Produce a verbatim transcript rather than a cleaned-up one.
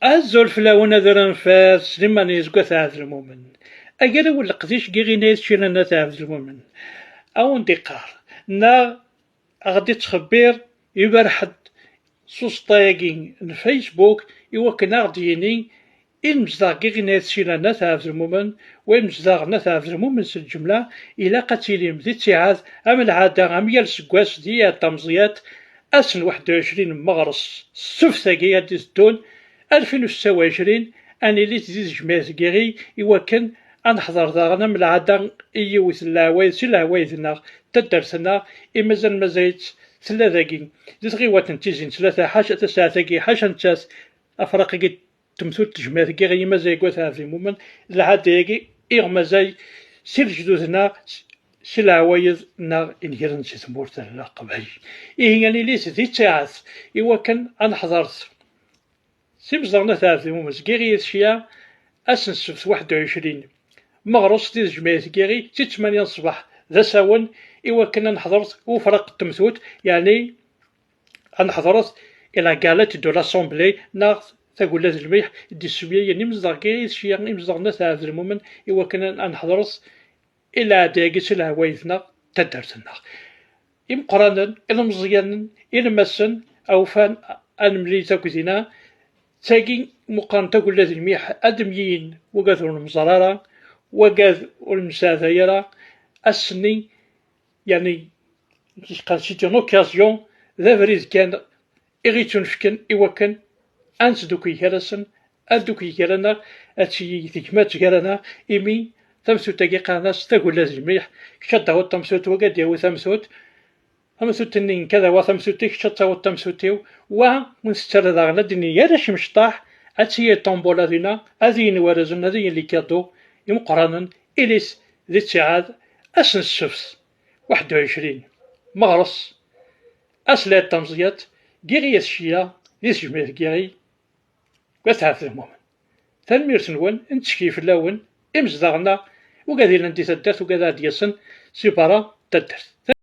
Azul fell-awen, ad aran fat Sliman Yezga At Ɛebdelmumen. Agar-awen leqdic n yiɣinayet Cilana At Ɛebdelmumen, a wen-d-iqqar, neɣ a ɣ-d-ittxebbir, iberreḥ-d s uẓeṭṭa-agi n Facebook i wakken a ɣ-d-yini i lemzdeɣ n yiɣinayet Cilana At Ɛebdelmumen, wa imezdaɣ n At Ɛebdelmumen s lǧemla, ilaq ad tilim di ttiɛad am lɛada, am yal seggas di yiɛedda Meẓyat, ass n waḥed u ɛecrin n meɣres, ssebt-agi ad d-iteddun, alfin u setta u ɛecrin, ad nili di tejmaɛt n yiɣi i wakken ad neḥḍer daɣen am lɛada i yiwet n leɛwayed si leɛwayed-nneɣ, taddart-nneɣ, i mazal mazal-itt tella dagi, di tɣiwant n Tizi n Tlata, ḥaca tasaɛet-agi, ḥaca nettat, afraq-agi n temtunt tejmaɛt n yiɣi i mazal Yezga At Ɛebdelmumen, d lɛada-agi i ɣ mazal si lejdud-nneɣ, si leɛwayed-nneɣ inegren si tmurt n Leqbayel. Ihi ad nili di ttiɛad i wakken ad neḥḍer s imezdaɣ n At Ɛebdelmumen seg yiɣi i tecya, ass n ssebt waḥed u ɛecrin meɣres di tejmaɛt n yiɣi, si ttmanya n ṣṣbeḥ d asawen, i wakken ad neḥḍer i ufraq n temtunt, yeɛni ad neḥḍer i la galette de l'Assemblée neɣ tagella d lmiḥ i d-issemyayen imezdaɣ n yiɣi i tecya, imezdaɣ n At Ɛebdelmumen, i wakken ad neḥḍer i lɛada-agi si leɛwayed-nneɣ, taddart-nneɣ. Imeqqranen, ilmeẓyanen, ilmassen, awfan, ad nemlil akk dinna. D tagi meqqren tagella d lmiḥ, ad d-mlilen wagad ur nemẓer ara, wagad ur nemsaɛday ara. Ass-nni, yeɛni, c'est une occasion, d abrid kan i ɣ-ittunefken i wakken ad nettdukki gar-asen, ad ddukkli gar-aneɣ, ad tili tegmat gar-aneɣ, imi tamsut-agi qqaren-as tagella d lmiḥ, kečč ad d-tawiḍ tamsut, wagi ad d-yawi tamsut, tamsut-nni nekk ad awiɣ tamsut-ik, kečč ad tawiḍ tamsut-iw, wa ur nettett ara daɣen ad d-nini arrac imecṭaḥ, ad tili ṭṭambula dinna, ad yili warrazen, ad yili kado imeqqranen, ilis di ttiɛad, ass n ssebt, waḥed u ɛecrin meɣres, ass lɛid tameẓyant, n yiɣi i tecya, di tejmaɛt n yiɣi, At Ɛebdelmumen. Tanemmirt-nwen, nettkel fell-awen, imezdaɣ-nneɣ, wigad yellan di taddart, wigad ad d-yasen si berra n taddart.